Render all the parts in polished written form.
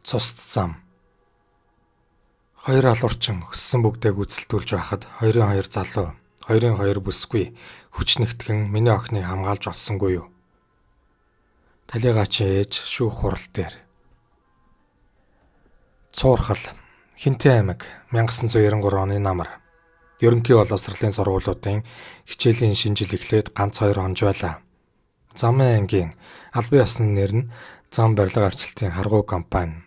Цуст зам. Хоёр алуурчин өссөн бүгдээ гүйцэлдүүлж байхад хоёрын хоёр залуу, хоёрын хоёр бүсгүй хүч нэгтгэн миний охиныг хамгаалж олсонгүй юу? Талигаачийн ээж шүүх хурал дээр. Цуурхал Хинтээ аймаг 1993 оны намар. Ерөнхий боловсролын сургуулиудын хичээлийн шинэ жил эхлээд ганц хоёр хонж байлаа. Замын ангийн албан ёсны нэр нь зам барилга арчлалтын харгуй компани.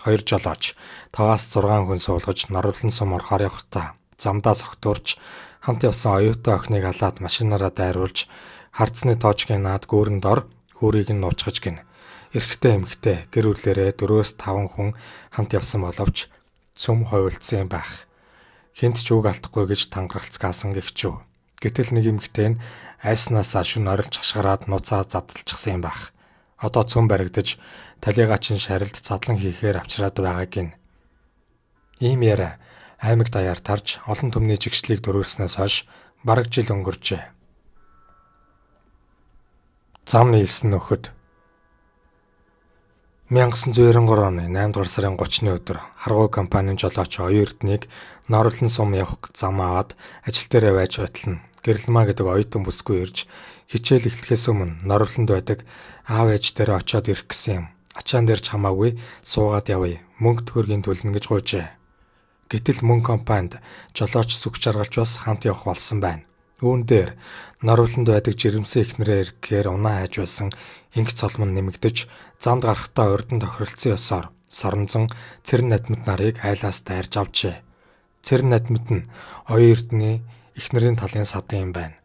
Хоёр жолооч 5-аас 6 хүн суулгаж Норлон сум орохоор явхдаа замдаа согтуурч хамт явсан оюутан охиныг алаад машинаараа дайруулж хардсны тоочгийн наад гүүрэн дор хүүрийг нь нуучгаж гин. Эрэгтэй эмэгтэй гэр бүлээрээ 4-5 хүн хамт явсан боловч цөм хувилдсан юм байх. Хэнд ч үг алдахгүй гэж тангаралцгаасан гэгчүү. Гэтэл нэг эмэгтэй нь айснаасаа шүн орилж хашгираад нуцаа задалчихсан юм байх. Одоо цөм баригдаж талигачин шарилд задлан хийхээр авчираад байгаа гин. Ийм яриа аймаг даяар тарж олон түмний жигшлийг дөрүүлснээс хойш бараг жил өнгөрчээ. Зам нийлсэн нөхөд 1993 оны 8 дугаар сарын 30-ны өдөр Харгуй компанийн жолооч Оюун Эрднийг Норлон сум явах зам аваад ажил дээрээ байж байтал нь Гэрэлмаа гэдэг оюутан бүсгүй ирж хичээл эхлэхээс өмнө Норлонд байдаг аав ээж дээрээ очиод ирэх гэсэн юм. Ачаан дээр ч хамаагүй суугаад явъя. Мөнгө төгрөгийн төлнө гэж гуйжээ. Гэтэл мөн компанид жолооч сүх жаргалч бас хамт явах болсон байна. Үүн дээр Норлонд байдаг жирэмсэн эхнэрээ ирэхээр унаа хайж байсан инх цолмон нэмэгдэж замд гарахдаа урд нь тохиролцсон ёсоор Соронзон Цэрэн надмид нарыг айлаас дайрж авчээ. Цэрэн надмид нь Оюун Эрдэнийн эхнэрийн талын садан юм байна.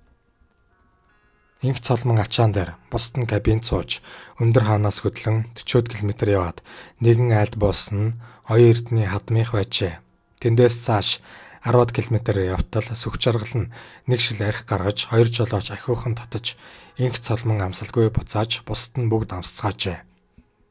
Инх цолмон ачаан дээр бусд нь кабинд сууж өндөр хаанаас хөдлөн 40 км яваад нэгэн айлд буусан нь Оюун Эрдэнийн хадмынх байжээ. Тэндээс цааш 10 км явтал сүх жаргал нь нэг шил арх гаргаж хоёр жолооч ахиухан татаж инх цолмон амсалгүй буцааж бусд нь бүгд амсцгаажээ.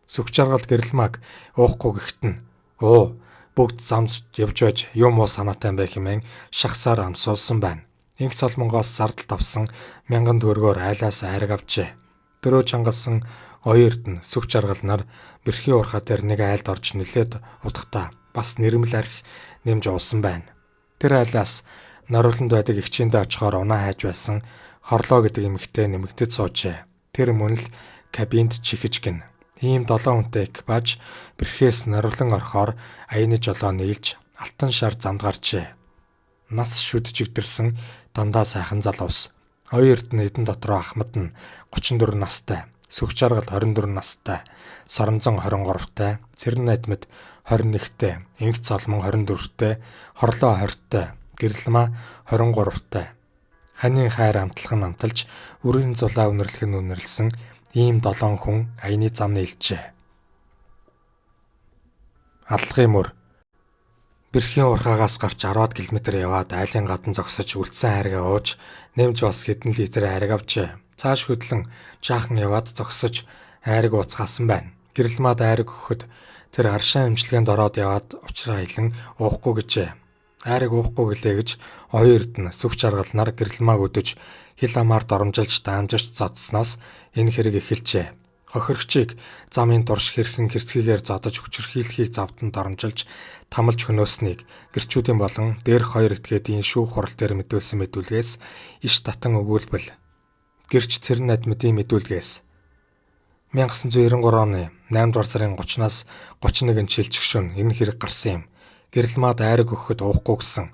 Сүх жаргал гэрэлмаг уухгүй гэхэд нь "Оо, бүгд замд явж байж юм уу санаатай юм бэ" хэмээн шахсаар амсуулсан байна. Инх цолмонгоос зардал тавсан мянган төгрөгөөр айлаас айраг авчээ. Дөрөө чангалсан Оюун Эрдэнэ сүх жаргал нар бэрхийн уурхай дээр нэг айлд орж нилээд удахдаа бас нэрмэл арх нэмж уусан байна. Тэр айлаас Норлонд байдаг эгчээндээ очихоор унаа хайж байсан Хорлоо гэдэг эмэгтэй нэмэгдэж суужээ. Тэр мөн л кабинд чихэж гин. Ийм 7 хүнтэй экипаж бэрхээс Норлон орохоор аяны жолоо нийлж алтан шар замд гарчээ. Нас шүд жигдэрсэн дандаа сайхан залуус. Оюун Эрдэнэ эдэн дотроо Ахмад нь 34 настай, Сүх жаргал 24 настай, Соронзон 23-тай, Цэрэн найдмад 21-тэй, Инх цолмон 24-тэй, Хорлоо 20-тай, Гэрэлмаа 23-тай. Ханийн хайр амтлах нь амталж, үрийн зулаа үнэрлэх нь үнэрлсэн ийм 7 хүн аяны зам нийлжээ. Аллагын мөр. Бэрхийн уурхаагаас гарч 10 км яваад айлын гадна зогсож үлдсэн хайргаа ууж нэмж бас хэдэн литр айраг авчээ. Цааш хөдлөн жаахан яваад зогсож айраг ууцгаасан байна. Гэрэлмаад айраг өгөхөд тэр аршаан эмчилгээнд ороод яваад учраа хэлэн уухгүй гэжээ. Айраг уухгүй гэлээ гэж Оюун Эрдэнэ сүх жаргал нар гэрэлмааг өдөж хил амаар доромжилж даамжирч зодсноос энэ хэрэг эхэлжээ. Хохирогчийг замын турш хэрхэн хэрцгийгээр зодож хүчирхийлэхийг завдан доромжилж тамалж хөнөөснийг гэрчүүдийн болон дээрх хоёр этгээдийн шүүх хурал дээр мэдүүлсэн мэдүүлгээс иш татан өгүүлбэл гэрч Цэрэн надмидын мэдүүлгээс 1993 оны 8 дугаар сарын 30-наас 31-нд шилжих шөнө энэ хэрэг гарсан юм. Гэрэлмаад айраг өгөхөд уухгүй гэсэн.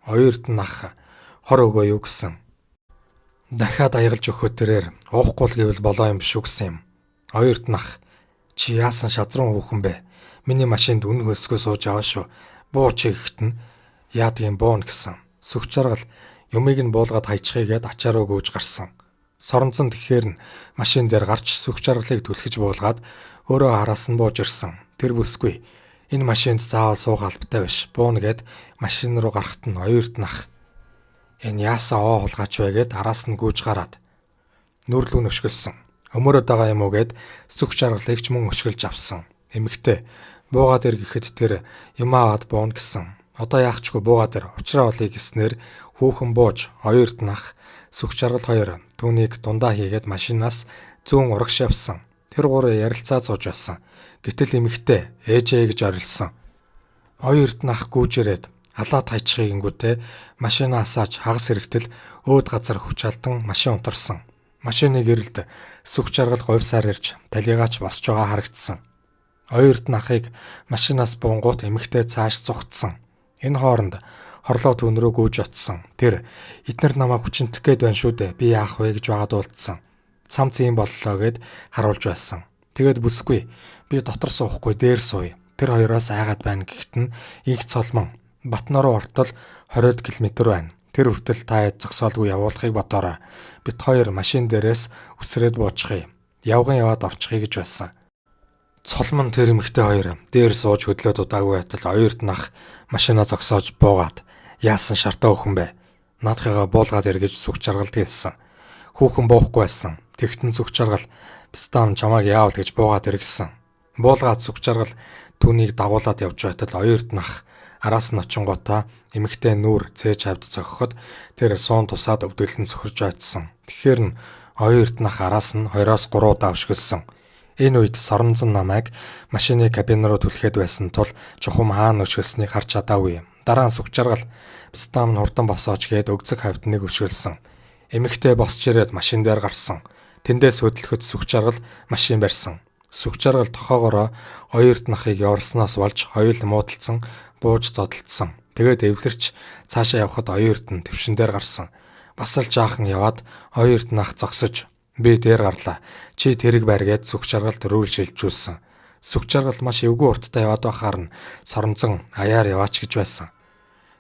Оюун Эрдэнэ ах хор өгөө юу гэсэн. Дахиад аягалж өгөхөд тэрээр уухгүй л гэвэл болоо юм биш үү гэсэн юм. Оюун Эрдэнэ ах чи яасан шазрун хүүхэн бэ? Миний машинд үнэн хөлсгөө сууж аваа шүү. Буу чи гэхэд нь яадгийн бууна гэсэн. Сүх жаргал юмыг нь буулгаад хайчихъя гэд ачаа руу гүйж гарсан. Соронзон тэгэхээр нь машин дээр гарч сүх жаргалыг түлхэж буулгаад өөрөө хараас нь бууж ирсэн. Тэр бүсгүй энэ машинд заавал суух албатай биш. Бууна гэд машин руу гарахт нь Оюун Эрдэнэ ах энэ яасан оо хулгаач вэ гэд араас нь гүйж гараад нүрлүү нөшгөлсөн. Өмөрөд байгаа юм уу гэд сүх жаргалыг ч мөн өшгөлж авсан. Эмэгтэй буугаад ир гэхэд тэр юм аваад бууна гэсэн. Одоо яах чгүй буугаад ир учраа олъё гэснээр хүүхэн бууж Оюун Эрдэнэ ах сүх жаргал хоёр түүнийг дундаа хийгээд машинаас зүүн урагш явсан. Тэр гурав ярилцаа сууж байсан. Гэтэл эмэгтэй ээжээ гэж орилсон. Оюун Эрдэнэ ах гүйж ирээд алаад хайчихыг гингүүтээ машина асааж хагас хэрэгтэл өөд газар хүч алдан машин унтарсан. Машины гэрэлд сүх жаргал говьсаар ирж талигаач босч байгаа харагдсан. Оюун Эрдэнэ ахыг машинаас буунгуут эмэгтэй цааш зугтсан. Энэ хооронд хорлоо түүн рүү гүйж очсон. Тэр эднэр намайг хүчинтэх гээд байна шүү дээ. Би яах вэ гэж байгаад уулдсан. Цамц юм боллоо гэд харуулж байсан. Тэгээд бүсгүй би дотор суухгүй дээр сууя. Тэр хоёроос айгаад байна гэхэд нь инх цолмон Батнороо ортол 20 км байна. Тэр хүртэл та зогсоолгүй явуулахыг бодоорой. Бит хоёр машин дээрээс үсрээд буучихъя. Явган яваад орчихъя гэж байсан. Цолмон тэр эмэгтэй хоёр дээр сууж хөдлөөд удаагүй байтал Оюун Эрдэнэ ах машина зогсоож буугаад яасан шартаа өхөн бэ? Наадхыгаа буулгаад эргэж сүх жаргалд хэлсэн. Хүүхэн буухгүй байсан. Тэгтэн сүх жаргал бистам чамааг яавал гэж буугаад эргэсэн. Буулгаад сүх жаргал түүнийг дагуулад явж байтал Оюун Эрдэнэ ах араас нь очингуудаа эмэгтэй нүүр цээж хавьд цохиход тэр суун тусаад өвдөглөн сөхөрч очсон. Тэгэхээр нь Оюун Эрдэнэ ах араас нь 2-оос 3 удаа өшгөлсөн. Энэ үед Соронзон намайг машины кабин руу түлхээд байсан тул чухам хаана өшгөлснийг харж чадаагүй. Дараа нь сүх жаргал бистам нь хурдан босооч гээд өгзөг хавьд нэг өшгөлсөн. Эмэгтэй босч ирээд машин дээр гарсан. Тэндээс хөдлөхөд сүх жаргал машин барьсан. Сүх жаргал тохоогоороо Оюун Эрдэнэ ахыг яварсанаас болж хоёул муудалцсан, бууж зодолдсон. Тэгээд эвлэрч цаашаа явхад Оюун Эрдэнэ твшин дээр гарсан. Бас л жаахан яваад Оюун Эрдэнэ ах зогсож би дээр гарлаа. Чи тэрэг байр гээд сүх жаргалд рүүл шилжүүлсэн. Сүх жаргал маш эвгүй урттай яваад байхаар нь Соронзон аяар яваач гэж байсан.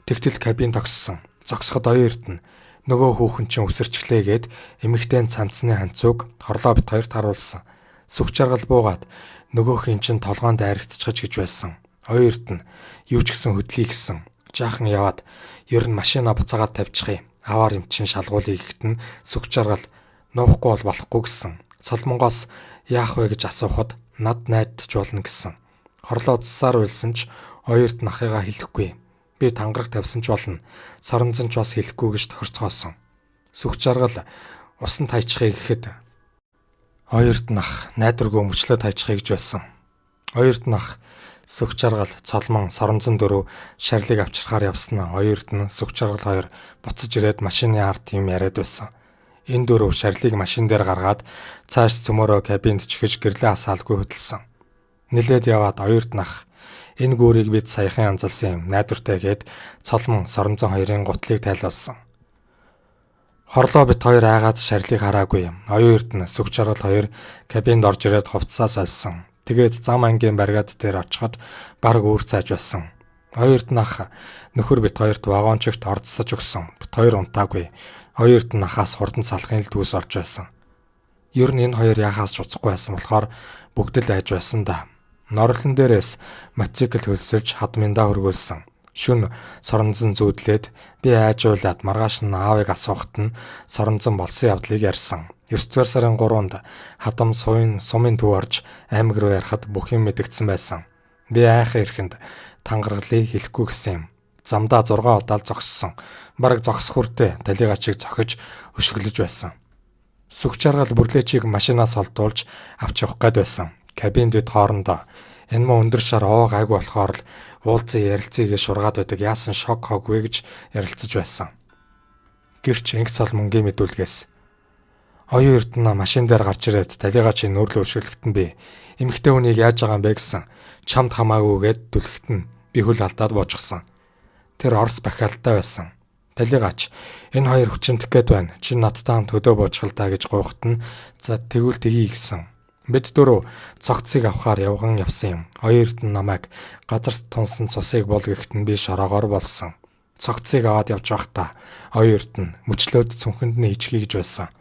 Тэгтэл кабин тогссон. Зогсоход Оюун Эрдэнэ нөгөө хүүхэн чинь үсэрчлээ гээд эмэгтэй цамцны ханцууг хорлоо бит хоёрт харуулсан. Сүх жаргал буугаад нөгөөх ин чинь толгоонд дайрагдчихаж гэж байсан. Оюун Эрдэнэ юу ч гэсэн хөдлөе гэсэн. Жаахан яваад ер нь машина буцаагаад тавьчихъя. Аваар юм чинь шалгуулъя гэхэд нь сүх жаргал нуухгүй бол болохгүй гэсэн. Соломонгоос яах вэ гэж асуухад над найдаж болно гэсэн. Хорлоо цусаар уйлсан ч Оюун Эрдэнэ ахыгаа хэлэхгүй. Би тангараг тавьсан ч болно. Соронзон ч бас хэлэхгүй гэж тохирцгоосон. Сүх жаргал усан тайчихъя гэхэд Оюун Эрдэнэ ах найдваргүй мөчлөө тайчихъя гэж байсан. Оюун Эрдэнэ ах сүх жаргал Цолмон Соронзон дөрөв шарлыг авчирхаар явсан. Оюун Эрдэнэ сүх жаргал хоёр буцаж ирээд машины ард юм яриад байсан. Энэ дөрөв шарлыг машин дээр гаргаад цааш цөмөрөө кабинд чихэж гэрлээ асаалгүй хөдөлсөн. Нилээд яваад Оюун Эрдэнэ ах энэ гүүрийг бид саяхан анзалсан юм найдвартай гээд Цолмон Соронзон хоёрын гутлыг тайлуулсан. Хорлоо бит хоёр айгаад шарлыг хараагүй. Оюун Эрдэнэ сүх жаргал хоёр кабинд орж ирээд хувцсаа сольсон. Тэгээд зам ангийн баригад дээр очиход бараг үүр цааж байсан. Оюун Эрдэнэ ах нөхөр бит хоёрт вагончигт ордсож өгсөн. Бит хоёр унтаагүй. Оюун Эрдэнэ ахаас хурдан салахын л дүүс орж байсан. Ер нь энэ хоёр яхаас ч уцахгүй байсан болохоор бүгд л айж байсан да. Норлон дээрээс мотоцикл хөлсөлж хадминдаа хөргүүлсэн. Шүн Соронзон зүүдлээд би айжуулаад маргааш нь аавыг асуухад нь Соронзон болсон явдлыг ярьсан. 9 дугаар сарын 3-нд хадам сумын төв орж аймаг руу ярихад бүх юм мэдэгдсэн байсан. Би айхан ирэхэнд тангаргалыг хэлэхгүй гэсэн юм. Замдаа 6 удаа л зогссон. Бараг зогсох хүртээ талигачийг цохиж өшөглөж байсан. Сүх жаргал бүрлээчийг машинаас олдуулж авч явах гээд байсан. Кабинд бид хоорондоо энэ мөн өндөр шар овоо гайгүй болохоор л уулзсан ярилцъя гэж шургаад байдаг. Яасан шок хог вэ гэж ярилцаж байсан. Гэрч инх цол мөнгийн мэдүүлгээс Оюун Эрдэнэ машин дээр гарч ирээд талигачийн нүүрлөө өшөглөхт нь би эмэгтэй хүнийг яаж байгаа юм бэ гэсэн чамд хамаагүй гэд түлхэгт нь би хөл алдаад буужсан. Тэр Орос бахиалтай байсан. Талигач энэ хоёр хүчинтэх гээд байна. Чи надтай хамт хөдөө буужхал та гэж гуйхад нь за тэгвэл тэгье гэсэн. Бид дөрөв цогцыг авахаар явган явсан юм. Оюун Эрдэнэ намайг газарт тунсан цусыг бол гэхэд нь би шороогоор болсон. Цогцыг аваад явж байхдаа Оюун Эрдэнэ мөчлөөд цүнхэнд нь ичхий гэж байсан.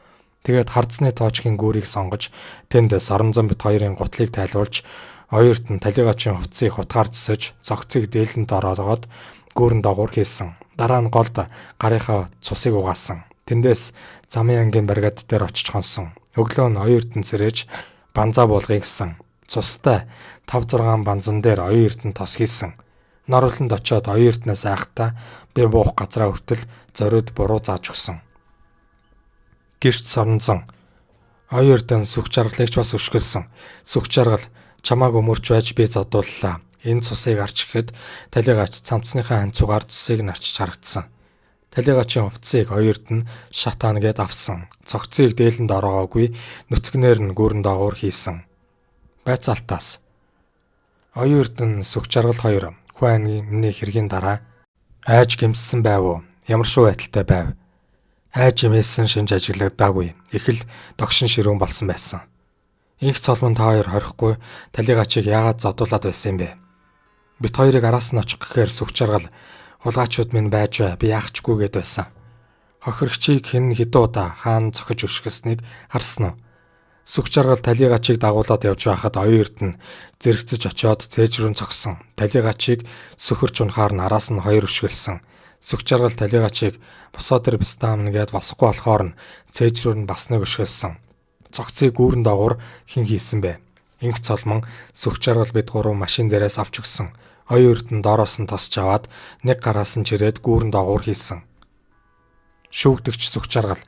Тэгээд хардсны тоочгийн гүүрийг сонгож тэнд Соронзон бит хоёрын гутлыг тайлуулж Оюун Эрдэнэ талигачийн хувцсыг хутгаар зөсөж цогцыг дээлэнд ороогоод гүүрэн дагуур хийсэн. Дараа нь голд гарынхаа цусыг угаасан. Тэндээс замын ангийн баригад дээр очиж хонсон. Өглөө нь Оюун Эрдэнэ сэрэж банзаа буулгая гэсэн. Цустай 5 6 банзан дээр Оюун Эрдэнэ тос хийсэн. Норлонд очиод Оюун Эрдэнээс айхтаа би буух газраа хүртэл зориуд буруу зааж өгсөн. Гэрч Соронзон Оюун Эрдэнэ сүх жаргалыг ч бас өшгөлсөн. Сүх жаргал чамааг өмөрч байж би зодууллаа. Энэ цусыг арч гэхэд талигаач цамцныхаа ханцуугаар цусыг нарчиж харагдсан. Талигачийн хувцсыг Оюун Эрдэнэ шатаана гэд авсан. Цогцыг дээлэнд ороогоогүй нүцгнээр нь гүрэн доогуур хийсэн. Байцаалтаас Оюун Эрдэнэ сүх жаргал хоёр хүн амны хэргийн дараа айж гэмссэн байв уу? Ямар шуу байдалтай байв? Айж эмээсэн шинж ажиглагдаагүй. Их л догшин ширүүн болсон байсан. Инх цолмон та хоёр хорихгүй талигачийг яагаад зодуулаад байсан юм бэ? Бит хоёрыг араас нь очих гэхээр сүх жаргал хулгайчуд минь байж бай. Би яах чгүй гэд байсан. Хохирогчийг хэн хэдэн удаа хаан цохиж өшгөлснийг харсан уу? Сүх жаргал талигачийг дагуулад явж байхад Оюун Эрдэнэ зэрэгцэж очиод цээж рүү цогсон. Талигачийг сөхөрч унахаар нь араас нь хоёр өшгөлсөн. Сүх жаргал талигачийг босоо дээр бистаамна гэд босохгүй болохоор нь цээж рүү нь бас нэг өшгөлсөн. Цогцыг гүүрэн доогуур хэн хийсэн бэ? Инх цолмон сүх жаргал бид гурав машин дээрээс авч өгсөн. Оюун Эрдэнэ доороос нь тосч аваад нэг гараас нь чирээд гүүрэн доогуур хийсэн. Шүүгдэгч сүх жаргал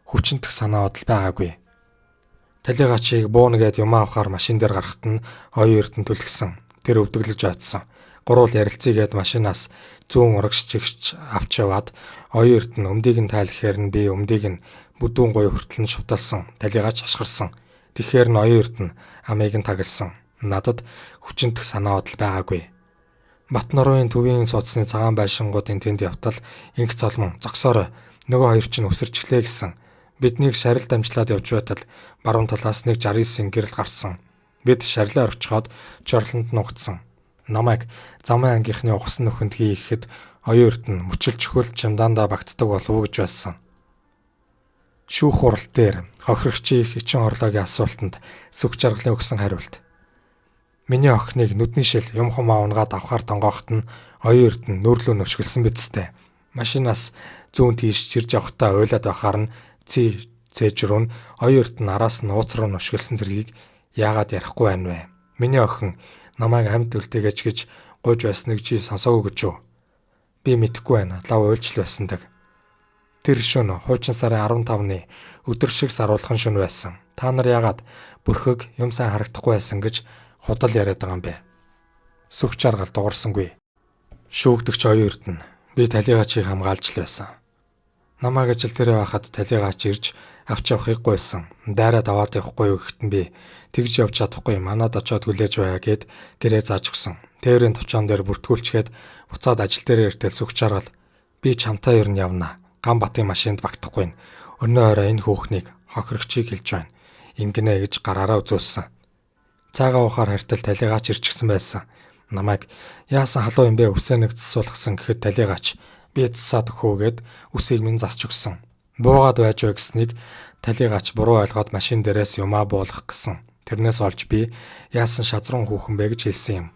хүчинтэх санаа бодол байгаагүй. Талигачийг бууна гэд юмаа авахар машин дээр гарахад нь Оюун Эрдэнэ түлхсэн. Тэр өвдөглөж ойдсон. Гурвал ярилцъя гэд машинаас зүүн урагш чигч авч яваад Оюун Эрдэнэ өмдийг нь тайлахаар нь би өмдийг нь бүдүүн гоё хүртэл нь шувталсан. Талигач хашгирсан. Тэгэхээр нь Оюун Эрдэнэ амийг нь тагласан. Надад хүчинтэх санаа бодол байгаагүй. Батнорын төвийн сууцны цагаан байшингуудын тэнд явтал инх цолмон зогсоорой нөгөө хоёр чинь өсөрчлээ гэсэн. Биднийг шарил дамжлаад явж байтал баруун талаас нэг 69 гэрэл гарсан. Бид шарилаа орчхоод жорлонд нугдсан. Намайг замын ангийнхны ухсан нөхөнд хийхэд Оюун Эрдэнэ мөчөлчхөл чемдандаа багтдаг болов уу гэж байсан. Шүүх хурал дээр хохирогчийн их ичин хорлоогийн асуултанд сүх жаргалын өгсөн хариулт. Миний охиныг нүдний шил юм хумаа унгаад авахар тонгоохот нь Оюун Эрдэнэ нүүрлөө нөшгөлсөн биз дээ. Машинаас зүүн тийш чирж явахдаа уйлаад байхаар нь цээж рүү нь Оюун Эрдэнэ араас нь нууц руу нөшгөлсөн зэргийг яагаад ярихгүй байна вэ? Миний охин намайг амьд үлдээгээч гэж гуйж байсныг чи сонсоогүй гэж юу? Би мэдэхгүй байна. Лав уйлж л байсан даг. Тэр шөнө хуучин сарын 15-ны өдөр шиг саруулхан шөнө байсан. Та нар яагаад бүрхэг юм сайн харагдахгүй байсан гэж худал яриад байгаа юм бэ? Сүх жаргал дуурсангүй. Шүүгдэгч Оюун Эрдэнэ би талигачийг хамгаалж л байсан. Намайг ажил дээр байхад талигач ирж авч явахыг гуйсан. Дайраад аваад явахгүй юу гэхэд нь би тэгж явж чадахгүй манад очиод хүлээж байя гэд гэрээ зааж өгсөн. Тээврийн товчоон дээр бүртгүүлчихэд буцаад ажил дээр иртэл сүх жаргал би чамтай ер нь явна. Ган батын машинд багтахгүй. Өнөө орой энэ хөөхнийг хохирогчийг хэлж байна. Ингэнэ гэж гараараа үзүүлсэн. Цаагаа уухаар хартал талигач ирчихсэн байсан. Намайг яасан халуун юм бэ үсээ нэг засуулгасан гэхэд талигач би засаад өгөхөөгээд үсийг минь засч өгсөн. Буугаад байж бай гэснийг талигач буруу ойлгоод машин дээрээс юмаа буулгах гэсэн. Тэрнээс олж би яасан шазрун хүүхэн бэ гэж хэлсэн юм.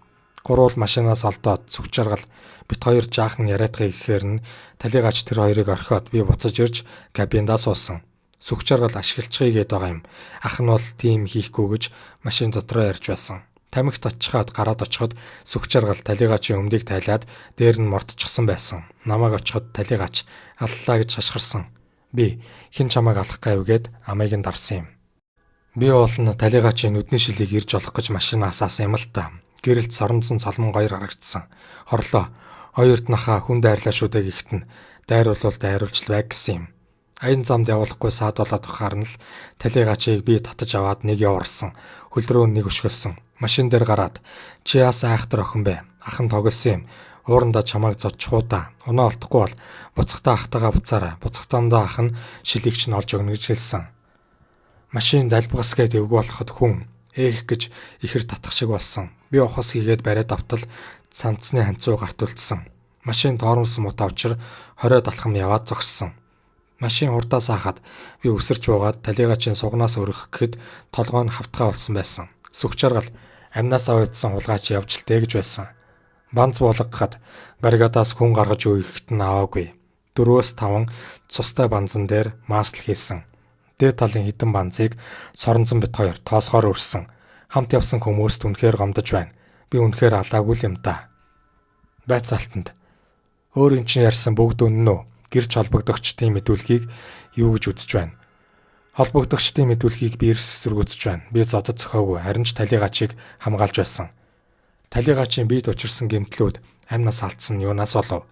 Гурвал машинаас олдоод сүх жаргал бит хоёр жаахан яриадхыг гэхээр нь талигач тэр хоёрыг орхиод би буцаж ирж кабиндаа суусан. Сүх жаргал ашиглчихъя гээд байгаа юм. Ах нь бол тийм хийхгүй гэж машин дотроо ярьж байсан. Тамхи татчихаад гараад очиход сүх жаргал талигачийн өмдийг тайлаад дээр нь мортчихсан байсан. Намайг очиход талигач аллаа гэж хашгирсан. Би хэн чамайг алах гайв гэд амийг нь дарсан юм. Би уул нь талигачийн нүдний шилийг ирж олох гэж машинаас асан юм л та. Гэрэлт соронзон цолмон гоёр харагдсан. Хорлоо. Оюун Эрдэнэхаа хүн дайрлаа шүү дээ гэхэд нь дайруулвал дайруулж л байг гэсэн юм. Аян замд явуулахгүй саад болоод байхаар нь л талигачийг би татаж аваад нэг яварсан. Хөл рүү нэг өшгөлсөн. Машин дээр гараад чи яасан айхтар охин бэ? Ах нь тоглосон юм. Уурандаа чамайг зодчих уу да. Унаа олдохгүй бол буцахтаа ахтайгаа буцаарай. Буцахтаандаа ах нь шилийг чинь олж өгнө гэж хэлсэн. Машин далбгас гээд эвгүй болоход хүн ээх гэж ихэр татах шиг болсон. Би ухас хийгээд бариад автал цамцны ханцуу гарт үлдсэн. Машин тоормсон мутаа учир 20 алхам яваад зогссон. Машин хурдаас хахад би өсөрч буугаад талигачийн сугнаас өргөх гэхэд толгой нь хавтгай болсон байсан. Сүх жаргал амнасаа уйдсан хулгайч явж л дээ гэж байсан. Банц буулгахад бригадаас хүн гаргаж өгөхэд нь аваагүй. 4-5 цустай банзан дээр масл хийсэн. Дээд талын хідэн банзыг соронзон бит хоёр тоосгоор өрсөн. Хамт явсан хүмүүст үнэхээр гомдож байна. Би үнэхээр алаагүй л юм да. Байцаалтанд өөр эн чинь ярьсан бүгд үнэн үү? Гэрч холбогдогчдын мэдүүлгийг юу гэж үзэж байна? Холбогдогчдын мэдүүлгийг би эрс эсэргүүцэж байна. Би зодод зохиогүй, харин ч талийгаачийг хамгаалж байсан. Талийгаачийн биед учирсан гэмтлүүд амь нас алдсан нь юунаас болов?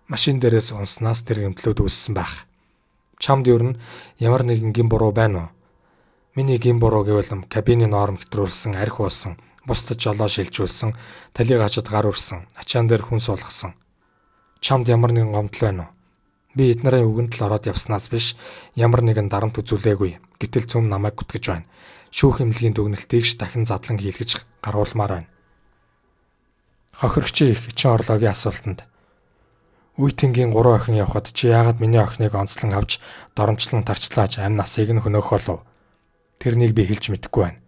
Машин дээрээс унснаас тэр гэмтлүүд үүссэн байх. Чамд ер нь ямар нэгэн гэм буруу байна уу? Миний гэм буруу гэвэл кабины норм хэтрүүлсэн, архи уусан, бусдад жолоо шилжүүлсэн, талийгаачид гар үрсэн, ачаан дээр хүн суулгасан. Чамд ямар нэгэн гомдол байна уу? Би эднэрийн үгэнд л ороод явснаас биш ямар нэгэн дарамт үзүүлээгүй. Гэтэл цөм намайг гүтгэж байна. Шүүх эмнэлгийн дүгнэлтийг ш дахин задлан хийлгэж гаргуулмаар байна. Хохирогчийн их чин орлоогийн асуултанд Үе Тэнгийн 3 охин явхад чи яагаад миний охиныг онцлон авч доромжлон тарчлааж амь насыг нь хөнөөх болов? Тэрнийг би хэлж мэдэхгүй байна.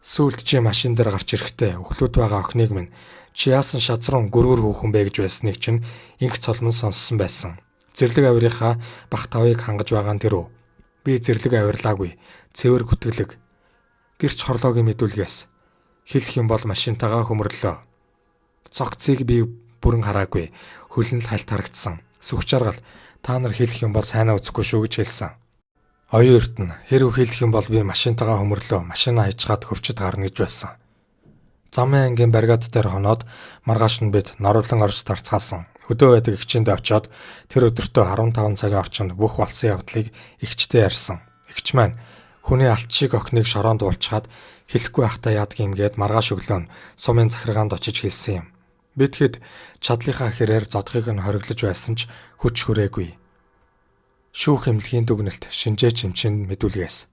Сүүлд чи машин дээр гарч ирэхдээ өхлүүд байгаа охиныг минь чи яасан шазрун гөргөр хүүхэн бэ гэж байсныг чинь инх цолмон сонссон байсан. Зэрлэг авирынхаа бах тавыг хангаж байгаа нь тэр үү? Би зэрлэг авирлаагүй. Цэвэр гүтгэлэг. Гэрч хорлоогийн мэдүүлгээс хэлэх юм бол машинтайгаа хөмөрлөө. Цогцыг би бүрэн хараагүй. Хөл нь л хальт харагдсан. Сүх жаргал та нар хэлэх юм бол сайнаа үзэхгүй шүү гэж хэлсэн. Оюун Эрдэнэ хэрв хэлэх юм бол би машинтайгаа хөмөрлөө. Машинаа хайчгаад хөвчөд гарна гэж байсан. Замын ангийн баригад дээр хоноод маргааш нь бид Норовлон орж тарцгаасан. Хөдөө байдаг эгчиндээ очиод тэр өдөртөө 15 цагийн орчинд бүх болсон явдлыг эгчтэй ярьсан. Эгч маань хүний алт шиг охиныг шороонд уулчхаад хэлэхгүй байхдаа яадаг юм гээд маргааш өглөө нь сумын захиргаанд очиж хэлсэн юм. Бид хэд чадлынхаа хэрээр зодохыг нь хориглож байсан ч хүч хүрээгүй. Шүүх эмнэлгийн дүгнэлт шинжээ чимчин мэдүүлгээс.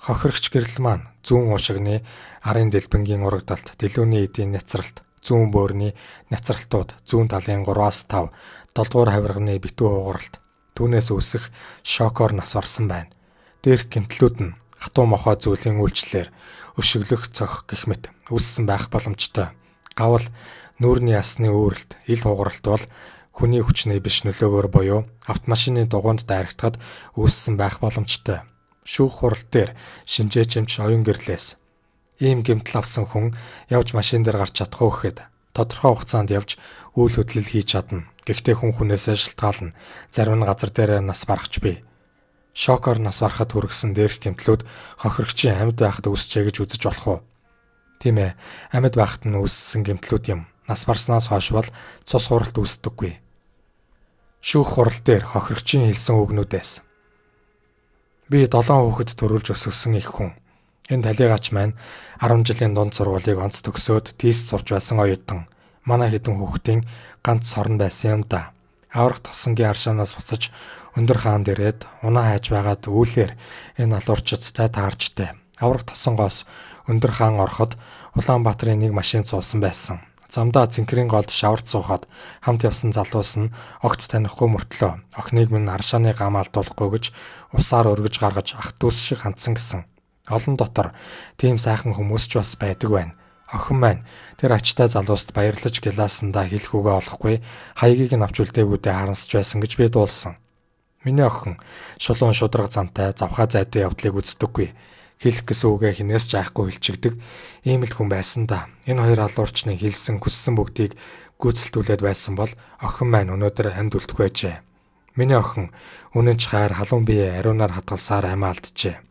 Хохирогч гэрэл маань зүүн уушигны арын дэлбэнгийн урагдалт, дэлүүний эдийн няцралт, зүүн бөөрийн няцралтууд, зүүн талын 3-аас 5, 7 дугаар хавирганы битүү хугаралт, түүнээс үүсэх шокоор нас орсон байна. Дээрх гэмтлүүд нь хатуу мохой зүйлийн үйлчлэлээр өшөглөх, цохих гэх мэт үүссэн байх боломжтой. Гавал нүүрний ясны үүрэлт, ил хугаралт бол хүний хүчний биш нөлөөгөөр буюу автомашины дугуйнд дайрагдахад үүссэн байх боломжтой. Шүүх хурал дээр шинжээ чимч оюун гэрлээс ийм гэмтэл авсан хүн явж машин дээр гарч чадах уу гэхэд тодорхой хугацаанд явж үйл хөдлөл хийж чадна. Гэхдээ хүн хүнээсээ шалтгаална. Зарим нь газар дээр нас барахч бий. Шокоор нас барахад хүргэсэн дээрх гэмтлүүд хохирогчийн амьд байхад үүсчээ гэж үзэж болох уу? Тийм ээ, амьд байхад нь үүссэн гэмтлүүд юм. Нас барснаас хойш бол цус хуралт үүсдэггүй. Шүүх хурал дээр хохирогчийн хэлсэн үгнүүдээс би 7 хүүхэд төрүүлж өсгөсөн их хүн. Энэ талийгаач маань 10 жилийн дунд сургуулийг онц төгсөөд тийс сурч байсан оюутан. Манай хэдэн хүүхдийн ганц сорн байсан юм да. Аврах тосонгийн аршаанаас буцаж өндөр хаан дээрээд унаа хайж байгаад үүлээр энэ алуурчдтай таарчтай. Аврах тосонгоос өндөр хаан ороход Улаанбаатарын нэг машин суусан байсан. Замдаа цэнхрийн голд шаварт суухад хамт явсан залуус нь огт танихгүй мөртлөө охиныг минь аршааны гам алдуулахгүй гэж усаар өргөж гаргаж ах дүүс шиг хандсан гэсэн. Олон дотор тийм сайхан хүмүүс ч бас байдаг байна. Охин маань тэр ачтай залууст баярлаж гялаасандаа хэлэх үгээ олохгүй хаягийг нь авч үлдээгүүдээ харамсаж байсан гэж би дуулсан. Миний охин шулуун шударга зантай завхаа зайтай явдлыг үздэггүй. Хэлэх гэсэн үгээ хинээс ч айхгүй хэлчигдэг ийм л хүн байсан да. Энэ хоёр алуурчны хэлсэн хүссэн бүгдийг гүйцэлдүүлээд байсан бол охин маань өнөөдөр амьд үлдэх байжээ. Миний охин үнэн ч хайр халуун бие ариунаар хадгалсаар амиа алджээ.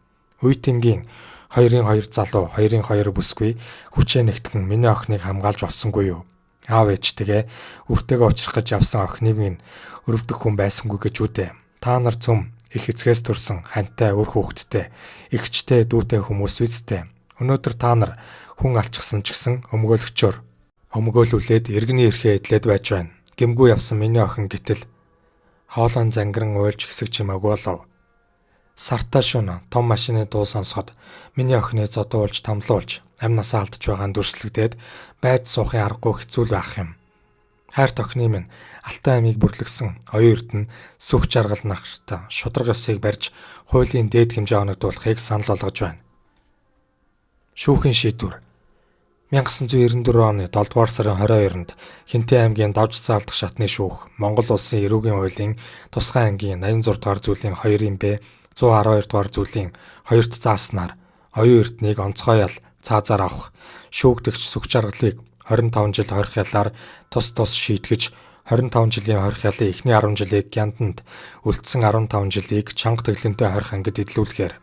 Үе Тэнгийн 2-ын 2 залуу, 2-ын 2 бүсгүй хүчээ нэгтгэн миний охиныг хамгаалж болсонгүй юу? Аав ээжтэйгээ үртэйгээ учрах гэж явсан охиныг минь өрөвдөх хүн байсангүй гэж үдэ. Та нар цөм их эцгээс төрсэн хантай үр хүүхэдтэй, эгчтэй дүүтэй хүмүүс үсттэй. Өнөөдөр та нар хүн алчсан ч гэсэн өмгөөлөгчөөр өмгөөлүүлээд иргэний эрхээ эдлээд байж байна. Гэмгүй явсан миний охин гэтэл хоолойн зангиран уйлж хэсэг чимээгүй болов. Сартай шөнө том машины дуу сонсоход миний охины зодуулж тамлуулж амь насаа алдж байгаа нь дүрслэгдээд байж суухын аргагүй хэцүү л байх юм. Хайрт охины минь алтай амийг бүрлэгсэн оюун эрдэнэ сүх жаргал нахарт шударга ёсыг барьж хуулийн дээд хэмжээ оногдуулахыг санал болгож байна. Шүүхийн шийдвэр 1994 оны 7 дугаар сарын 22-нд Хинтээ аймгийн Давж заалдах шатны шүүх Монгол улсын эрүүгийн хуулийн тусгай ангийн 86 дугаар зүйлийн 2-ын Б 112 дугаар зүйлийн 2-т зааснаар оюун эрднийг онцгой ял цаазаар авах шүүгдэгч сүх жаргалыг 25 жил хорих ялаар тус тус шийтгэж 25 жилийн хорих ялын эхний 10 жилийг Гянданд, үлдсэн 15 жилийг чанга тэглэмтэй хорих ангид эдлүүлэхээр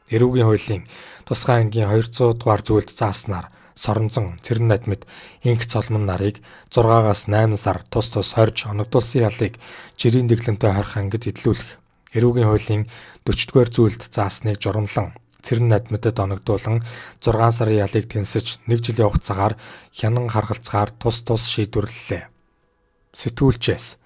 Эрүүгийн хуулийн тусгай ангийн 200 дугаар зүйлд зааснаар Соронзон, Цэрэн надмид инх цолмон нарыг 6-аас 8 сар тус тус хорж оногдуулсан ялыг жирийн дэглэмтэй хорих ангид эдлүүлэх. Эрүүгийн хуулийн 40-р зүйлд заасныг журамлан Цэрэн надмидад оногдуулан 6 сарын ялыг тэнсэж 1 жилийн хугацаагаар хянан харгалцгаар тус тус шийдвэрлэлээ. Сэтгүүлчээс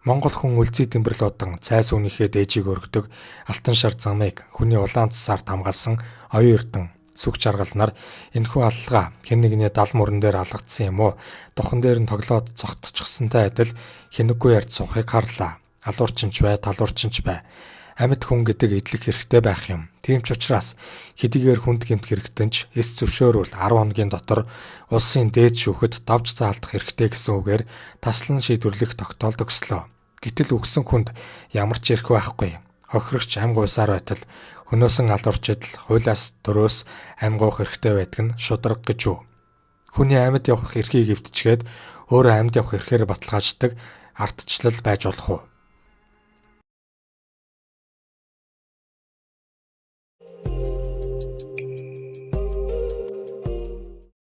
Монгол хүн үлзий тэмбэрл удан цай сүүнийхээ дээжийг өргөдөг алтан шар замыг хүний улаан цасаар тамгаалсан оюун эрдэн сүг жаргал нар энэхүү аллага хэн нэгний дал мөрөн дээр алгадсан юм уу, духан дээр нь тоглоод цогтчихсонтой адил хинэггүй ярьж суухыг харлаа. Алуурчин ч бай, талуурчин ч бай. Амьд хүн гэдэг эдлэх хэрэгтэй байх юм. Тийм ч учраас хэдийгээр хүнд гэмт хэрэгтэн ч эс зөвшөөрвөл 10 хоногийн дотор улсын дээд шүүхэд давж заалдах хэрэгтэй гэсэн үгээр таслан шийдвэрлэх тогтоолд өгслөө. Гэтэл үгсэн хүнд ямар ч эрх байхгүй. Хохирогч ам гуйсаар байтал хөнөөсөн алуурчид л хуулиас дөрөөс ам гуйх эрхтэй байдаг нь шударга гэж үү. Хүний амьд явах эрхийг эвдчихээд өөрөө амьд явах эрхээр баталгааждаг ардчлал байж болох уу?